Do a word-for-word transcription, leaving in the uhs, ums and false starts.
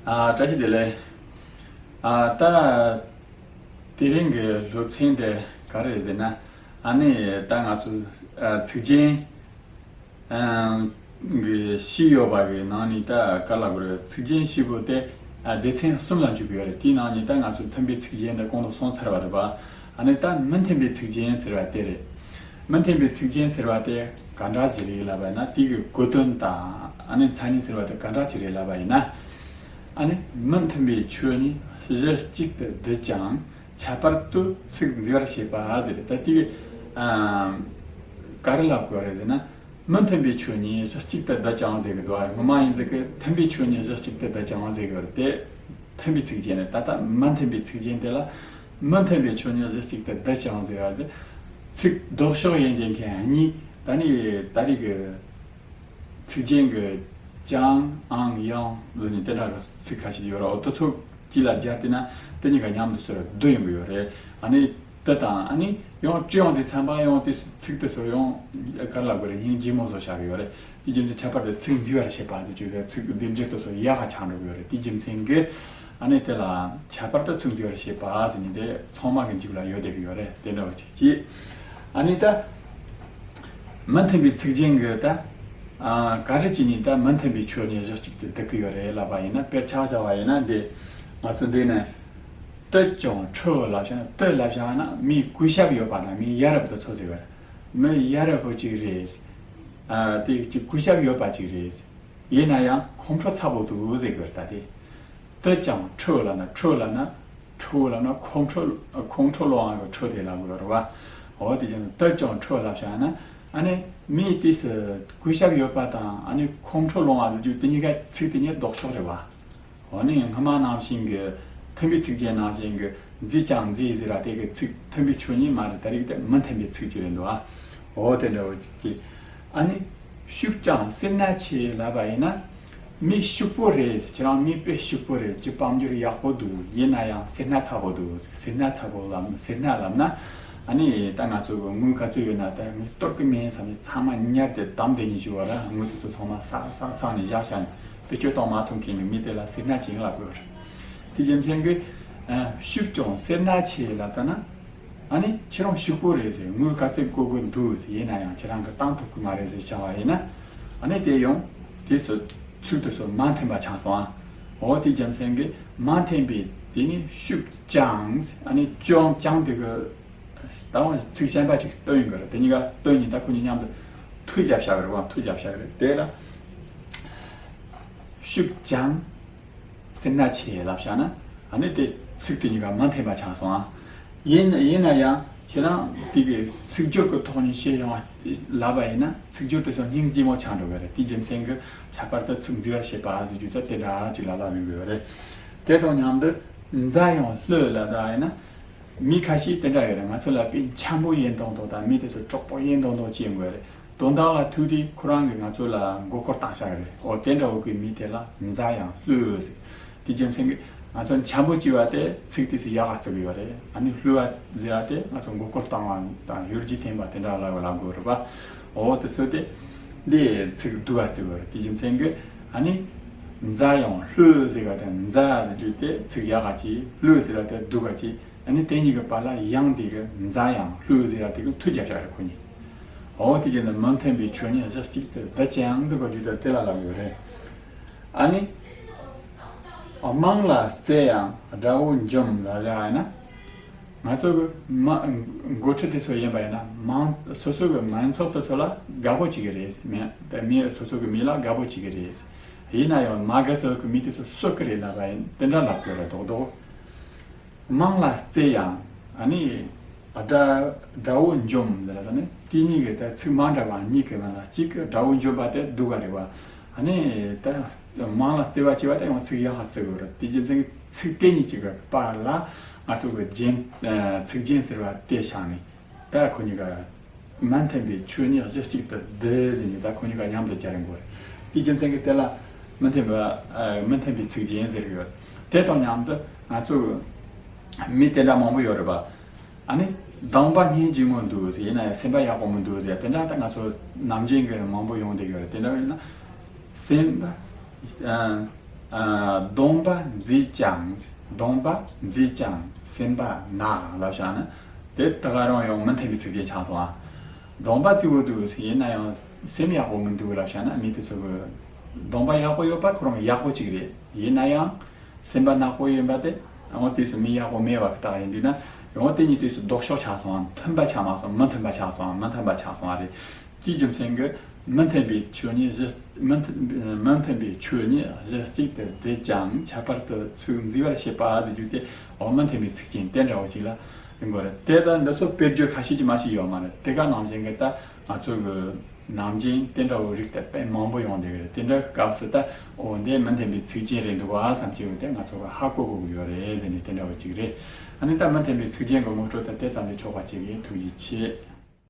ཨ། བཀྲ་ཤིས་བདེ་ལེགས། ཨ། ད་དེ་རིང་གི་སློབ་ཚན་དེ་ག་རེ་རེད་ཟེར་ན། ཨ་ནི་ད་ང་ཚོ་ཨ་ཚིག་རྒྱན་ཨ་གི་བཞི་ཡོད་པ་གི་ནང་ནས། ད་ག་ལ་གོ་རེད། ཚིག་རྒྱན་བཞི་པོ་དེ་ཨ་སྡེ་ཚན་གསུམ་ལ་འཇུག་གི་ཡོད་རེད། དེའི་ནང་ནས་ད་ང་ཚོ་མཐུན་པའི་ཚིག་རྒྱན་དེ་གོང་དུ་སོང་ཚར་བ་རེད་པ། ཨ་ནི་ད་མི་མཐུན་པའི་ཚིག་རྒྱན་ཟེར་བ་དེ་རེད། མི་མཐུན་པའི་ཚིག་རྒྱན་ཟེར་བ་དེ་ག་འདྲ་ཞིག་རེད་ལབ་པ་ཡིན་ན། དེ་གི་གོ་དོན་དང་ཨ་ནི་མཚན་ཉིད་ཟེར་བ་དེ་ག་འདྲ་ཞིག་རེད་ལབ་པ་ཡིན་ན། ཨ་ནི་མི་མཐུན་པའི་ཆོས་ཉིད་གཞི་གཅིག་ཏུ་བསྡུས་ཀྱང་ཁྱད་པར་དུ་ཚིག་འཛིན་པར་བྱེད་པ་ཟེར། ད་དེ་གི་ཨ་ག་རེ་ལབ་དགོས་རེད་ཟེར་ན། མི་མཐུན་པའི་ཆོས་ཉིད་གཞི་གཅིག་ཏུ་བསྡུས་ཀྱང་ཟེར་གི་འདུག་བ། ངོ་མ་ཡིན་ཙང་གི་མཐུན་པའི་ཆོས་ཉིད་གཞི་གཅིག་ཏུ་བསྡུས་ཀྱང་ཟེར་གི་ཡོད་རེད་དེ། མཐུན་པའི་ཚིག་རྒྱན་རེད། ད་ལྟ་མི་མཐུན་པའི་ཚིག་རྒྱན་དེ་ལ། མི་མཐུན་པའི་ཆོས་ཉིད་གཞི་གཅིག་ཏུ་བསྡུས་ཀྱང་ཟེར་བ་དེ། ཚིག་ལྡོག་ཕྱོགས་ཡིན་གྱི་མཁན་གཉིས། ད་ནི་ད་རེས་ཀྱི་ཚིག་རྒྱན་གྱི་ཀྱང་ཨང་ཡང་ཟེར་ནས་དེ་འདྲ་གི་ཚིག་ཁ་ཤས་ཡོད་རེད། འོ་དེ་ཚོ་དཀྱིལ་ལ་སྦྱར་བལྟས་ན་དེ་གཉིས་ཀ་མཉམ་དུ་ཟེར་བསྡུ་ཡོང་གི་ཡོད་རེད། ཨ་ནི་དེ་དང་ཨ་ནི་ཡང་སྤྱི་ཡོངས་དེ་ཚན་པ་ཡང་དེ་ཚིག་དེ་ཚོ་ཡང་ག་རེ་ལབ་དགོས་རེད། སྙིང་རྗེ་མོ་བཟོ་བཞག་གི་ཡོད་རེད། དེ་རྒྱུ་མཚན་ཁྱད་པར་དུ་ཚིག་འཛིན་པར་བྱེད་པ་དེ་བརྗོད་པའི་ཚིག་སྡེབ་སྦྱོར་དེ་ཚོ་ཡག་ག་ཆགས་འགྲོ་གི་ཡོད་རེད། དེ་རྒྱུ་མཚན་གྱིས་ཨ་ནི་དེ་ལ་ཁྱད་པར་དུ་ཚིག་འཛིན་པར་བྱེད་པ་ཟེར་ནས་དེ་ཚང་མ་གི་མཇུག་ལ་ཡོད་བསྡད་ཀྱི་ཡོད་རེད། དེ་འདྲ་བ་ཅིག་བྱས། ཨ་ནི་ད་མི་མཐུན་པའི་ཚིག་རྒྱན་གྱི་ད་ཨ་ག་རེ་བྱས་ནས་ད་མི་མཐུན་པའི་ཆོས་ཉིད་གཞི་གཅིག་ཏུ་བསྡུ་གི་ཡོད་རེད་ལབ་པ་ཡིན་ན། དཔེར་ཆ་བཞག་པ་ཡིན་ན། འདི་ང་ཚོ་འདི་ནས་དུད་ཀྱང་ཁྲོ་ལབ་བྱས་ན། དུད་ལབ་བྱས་ན་མིའི་གུས་ཞབས་ཡོད་པ་དང་མིའི་ཡ་རབས་དེ་ཚོ་ཟེར་བ་རེད། མི་ཡ་རབས་པོ་ཅིག་རེད། ཨ་དེ་ཅིག་གུས་ཞབས་ཡོད་པ་ཅིག་རེད། ཡིན་ན་ཡང་ཁོང་ཁྲོ་ཚ་པོ་འདུག་ཟེར་གི་རེད། ད་དེ་དུད་ཀྱང་ཁྲོ་ལབ་ན། ཁྲོ་ལབ་ན། ཁྲོ་ལབ་ན་ཁོང་ཁྲོ་ཁོང་ཁྲོ་སློང་བ་གི་ཁྲོ་དེ་ལབ་དགོས་རེད་བ། འོ་དེ་ཀྱང་དུད་ཀྱང་ཁྲོ་ལབ་བྱས་ན། ཨ་ནི་མིའི་དུས་སུ་གུས་ཞབས་ཡོད་པ་དང་ཨ་ནི་ཁོང་ཁྲོ་སློང་བ་ཟེར་རྒྱུ་དེ་གཉིས་ཀ་ཚིག་དེ་གཉིས་ལྡོག་ཕྱོགས་རེད་བ། འོ་ནི་སྔ་མ་ནང་བཞིན་གྱི་མཐུན་པའི་ཚིག་རྒྱན་ནང་བཞིན་གྱི་འཛིན་ཀྱང་འཛིན་ཟེར་བ་དེ་གི་ཚིག་མཐུན་པའི་ཆོས་ཉིད་མ་རེད། ད་རེས་དེ་མི་མཐུན་པའི་ཚིག་ཅིག་རེད་འདུག་ཨ། འོ་དེ་འདྲ་བོ་ཅིག་གི། ཨ་ནི་ཤུགས་ཀྱང་སེར་སྣ་ཆེ་ལབ་པ་ཡིན་ན། མི་ཕྱུག་པོ་རེད། ཁྱེད་རང་མི་དཔེ་ཕྱུག་པོ་རེད། ཅིག་དཔལ་འབྱོར་ཡག་པོ་འདུག་ཡིན་ན་ཡང་སེར་སྣ་ཚ་པོ་འདུག་སེར་སྣ་ཚ་པོ་ལབ། སེར་སྣ་ལབ་ན། ཨ་ནི་ད་ང་ཚོ་གི་དངུལ་ག་ཚོད་ཡོད་ན་ད་ངས་གཏོར་གི་མིན་བསམ་ནས་ཚང་མ་ཉར་ཏེ་བསྡམས་བསྡད་ནས་བཞུགས་པ་ར། དངུལ་དེ་ཚོ་ཚང་མ་བསགས་བསགས་བསགས་ནས་བཞག་བཞག་ནས། དེ་སྤྱོད་གཏོང་མ་ཐུབ་མཁན་གྱི་མི་དེ་ལ་སེར་སྣ་ཅན་ལབ་དགོས་རེད། དེ་རྒྱུ་མཚན་གྱིས་ཨ་ཕྱུག་ཀྱང་སེར་སྣ་ཆེ་ལབ་ད་ན། ཨ་ནི་ཁྱེད་རང་ཕྱུག་པོ་རེད་ཟེར། དངུལ་ག་ཚོད་བཀོལ་དགོས་འདུག་ཟེར། ཡིན་ན་ཡང་ཁྱེད་རང་གིས་བཏང་ཐུབ་ཀྱི་མ་རེད་ཟེར་བྱ་བ་ཡིན་ན། ཨ་ནི་དེ་ཡང་དེ་ཚོ་ཚིག་དེ་ཚོ་མ་མཐུན་པ་ཆགས་སོང་ཨ། འོ་དེ་རྒྱུ་མཚན་གྱིས་མ་མཐུན་པའི་དེ་ནི་ཤུགས་ཀྱང་། ཨ་ནི་ཀྱང་ཀྱང་དེ་གི་ད་དུང་ཚིག་གཞན་པ་ཅིག་བཏོན་ཡོང་གི་རེད། དེ་གཉིས་ཀ་བཏོན་ནས་ད་ཁོ་གཉིས་མཉམ་དུ་མཐུད་རྒྱབ་བཞག་གི་རེད་བ། མཐུད་རྒྱབ་བཞག་གི་རེད། དེ་ལ་ཤུགས་ཀྱང་སེར་སྣ་ཆེ་ལབ་བཞག་ན། ཨ་ནི་དེ་ཚིག་དེ་གཉིས་ཀ་མ་མཐུན་པ་ཆགས་སོང་ཨ། ཡིན་ཡིན་ན་ཡང་ཁྱེད་རང་དེ་གི་ཚིག་སྦྱོར་གྱི་ཐོག་ནས་བཤད་ཡོང་བ་ལབ་པ་ཡིན་ན། ཚིག་སྦྱོར་དེ་ཚོ་སྙིང་རྗེ་མོ་ཆགས་འགྲོ་གི་རེད། དེ་རྒྱུ་མཚན་གྱིས་ཁྱད་པར་དུ་ཚིག་འཛིན་པར་བྱེད་པ་ཟེར་རྒྱུ་ད་དེ་འདྲ་ཅིག་ལ་ལབ་ཡོང་གི་ཡོད་རེད། དེ་དང་མཉམ་དུ་མཛའ་ཡང་བསླུ་ལབ་པ་ཡིན་ན། མི་ཁ་ཤས་དེ་འདྲ་ཡོད་རེད། ང་ཚོ་ལ་དཔེ་འཆམ་པོ་ཡིན་མདོག་མདོག་དང་། མི་དེ་ཚོ་གྲོགས་པོ་ཡིན་མདོག་མདོག་བྱེད་དགོས་རེད། དོན་དག་ལ་ཐུག་དུས་ཁོ་རང་གིས་ང་ཚོ་ལ་མགོ་སྐོར་བཏང་བཞག་གི་རེད། འོ་དེ་འདྲ་བོ་གི་མི་དེ་ལ་མཛའ་ཡང་བསླུ་ཟེར། དེ་རྒྱུ་མཚན་གྱིས་ང་ཚོ་འཆམ་པོ་བྱས་པ་དེ་ཚིག་དེ་ཚོ་ཡག་ག་བརྩི་གི་ཡོད་རེད། ཨ་ནི་བསླུ་བ་ཟེར་བ་དེ་ང་ཚོ་མགོ་སྐོར་བཏང་བ་དང་གཡོ་སྒྱུ་འཐེན་པ་དེ་འདྲ་ལ་ལབ་དགོས་རེད་པ། འོ་དེ་ཚོ་དེ་འདི་ཚིག་སྡུག་ག་བརྩི་གི་ཡོད་རེད། དེ་རྒྱུ་མཚན་གྱིས་ཨ་ནི་མཛའ་ཡང་བསླུ་ཟེར་བ་དེ། མཛའ་ཟེར་རྒྱུ་དེ་ཚིག་ཡག་ག་བྱས། བསླུ་ཟེར་བ་དེ་སྡུག་ག་བྱས། ཨ་ནི་དེ་གཉིས་ཀྱི་བར་ལ་ཡང་དེ་གི་མཛའ་ཡང་བསླུ་ཟེར་བ་དེ་གི་མཐུད་རྒྱབ་བཞག་རེད་ཁོ་གཉིས། འོ་དེ་གི་ནི་མི་མཐུན་པའི་ཆོས་ཉིད་གཞི་གཅིག་ཏུ་བསྡུ་ཅིང་ཟེར་བ་རྒྱུ་དེ་དེ་ལ་ལབ་ཡོད་རེད། ཨ་ནི་དམངས་ལ་བརྩེ་ཡང་དགྲ་བོ་འཇོམས་ལབ་ཡ་ཡིན་ན། ང་ཚོ་གི་མ་འགོ་ཁྲིད་དེ་ཚོ་ཡིན་པ་ཡིན་ན། མང་སོ་སོ་གི་མང་ཚོགས་དེ་ཚོ་ལ་དགའ་པོ་བྱེད་ཀྱི་རེད། མི་དེ་མི་སོ་སོ་གི་མི་ལ་དགའ་པོ་བྱེད་ཀྱི་རེད། ཡིན་ན་ཡང་མ་དགའ་སོ་གི་མི་དེ་ཚོ་གསོད་ཀྱི་རེད་ལབ་པ་ཡིན། དེ་འདྲ་ལབ་དགོས་རེད་མདོག་མདོག་དམངས་ལ་བརྩེ་ཡང་། ཨ་ནི་དགྲ་དགྲ་བོ་འཇོམས་ལབ་ན་དེ་གཉིས་ཀྱི་ད་ཚིག་མ་འདྲ་བ་གཉིས་ཀྱི་ནང་ལ་གཅིག་གི་དགྲ་བོ་འཇོམས་པ་དེ་སྡུག་ག་རེད་བ། ཨ་ནི་ད་དམངས་ལ་བརྩེ་བ་བྱེད་པ་དེ་ཡང་ཚིག་ཡག་ག་བརྩི་དགོས་རེད། དེ་རྒྱུ་མཚན་གྱིས་ཚིག་དེ་གཉིས་ཀྱི་བར་ལ་ང་ཚོ་གི་རྒྱན་ཚིག་རྒྱན་ཟེར་བ་དེ་བཞག་ནས། ད་ཁོ་གཉིས་ཀ་མ་མཐུན་པའི་ཆོས་ཉིད་གཞི་གཅིག་ཏུ་བསྡུས་ཟེར་ནས། ད་ཁོ་གཉིས་ཀ་མཉམ་དུ་སྦྱར་དགོས་རེད། དེ་རྒྱུ་མཚན་གྱིས་དེ་ལ་མི་མཐུན་པ་ཨ་མི་མཐུན་པའི་ཚིག་རྒྱན་ཟེར་གྱི་ཡོད། དེ་དང་མཉམ་དུ་ང་ཚོ་མི་དེ་འདྲ་མང་པོ་ཡོད་རེད་པ། ཨ་ནི་གདོང་པ་སྙིང་རྗེ་མོ་འདུག་ཟེར། ཡིན་ན་ཡང་སེམས་པ་ཡག་པོ་མི་འདུག་ཟེར། དེ་འདྲ་ད་ང་ཚོ་ནམ་རྒྱུན་གྱི་མང་པོ་ཡོང་བསྡད་ཡོད་རེད། དེ་འདྲ་ཡིན་ན་སེམས་པ་ཨ་ ཨ། གདོང་པ་མཛེས་ཀྱང་། གདོང་པ་མཛེས་ཀྱང་སེམས་པ་ནག་ལབ་བཞག་ན། དེ་ད་ག་རང་ཡང་མི་མཐུན་པའི་ཚིག་རྒྱན་ཆགས་སོང་ཨ། གདོང་པ་བརྗིད་པོ་འདུག་ཟེར་ཡིན་ན་ཡང་སེམས་ཡག་པོ་མི་འདུག་ལབ་བཞག་ན། མི་དེ་ཚོ་གི་གདོང་པ་ཡག་པོ་ཡོད་པ་ཁོ་རང་ཡག་པོ་གཅིག་རེད། ཡིན་ན་ཡང་སེམས་པ་ནག་པོ་ཡིན་པ་དེ། འོ་དེ་ཚོ་མི་ཡག་པོ་མེད་པ་གི་རྟགས་ཡིན་དུས་ན། འོ་དེ་གཉིས་དེ་ཚོ་ལྡོག་ཕྱོགས་ཆགས་སོང་ཨ། མཐུན་པ་ཆགས་མ་སོང་། མི་མཐུན་པ་ཆགས་སོང་ཨ། མི་མཐུན་པ་ཆགས་སོང་ཨ་རེད། དེའི་རྒྱུ་མཚན་གྱིས་མི་མཐུན་པའི་ཆོས་ཉིད་གཞི། མི་མཐུན། མི་མཐུན་པའི་ཆོས་ཉིད་གཞི་གཅིག་ཏུ་བསྡུས་ཀྱང་ཁྱད་པར་དུ་ཚུལ་མཛེས་པར་བྱེད་པ་ཟེར་རྒྱུ་དེ། འོ་མི་མཐུན་པའི་ཚིག་རྒྱན་དེ་འདྲ་བོ་ཅིག་ལ་ཡིན་དགོས་རེད། དེ་ལྟར་འདི་ཚོ་དཔེར་བརྗོད་ཁ་ཤས་ཀྱི་མ་ཞིག་ཡོད་མ་རེད། དེ་ག་ནང་བཞིན་གྱི་ད་ང་ཚོ་གི་ནང་རྒྱན་དེ་འདྲ་བོ་རིགས་དེ་དཔེ་མང་པོ་ཡོང་བསྡད་ཀྱི་རེད། དེ་འདྲ་གི་སྐབས་སུ་ད་འོ་འདི་མི་མཐུན་པའི་ཚིག་རྒྱན་རེད་འདུག་བ་བསམ་གྱི་ཡོད་དེ། ང་ཚོ་གི་ཧ་གོ་དགོས་ཀྱི་ཡོད་རེད་ཟེར་ནས་དེ་འདྲ་བོ་ཅིག་རེད། ཨ་ནི་ད་མི་མཐུན་པའི་ཚིག་རྒྱན་གྱི་ངོ་སྤྲོད་དེ་དེ་ཙམ་ལས་ཆོག་པ་ཅིག་ཡིན། ཐུགས་རྗེ་ཆེ།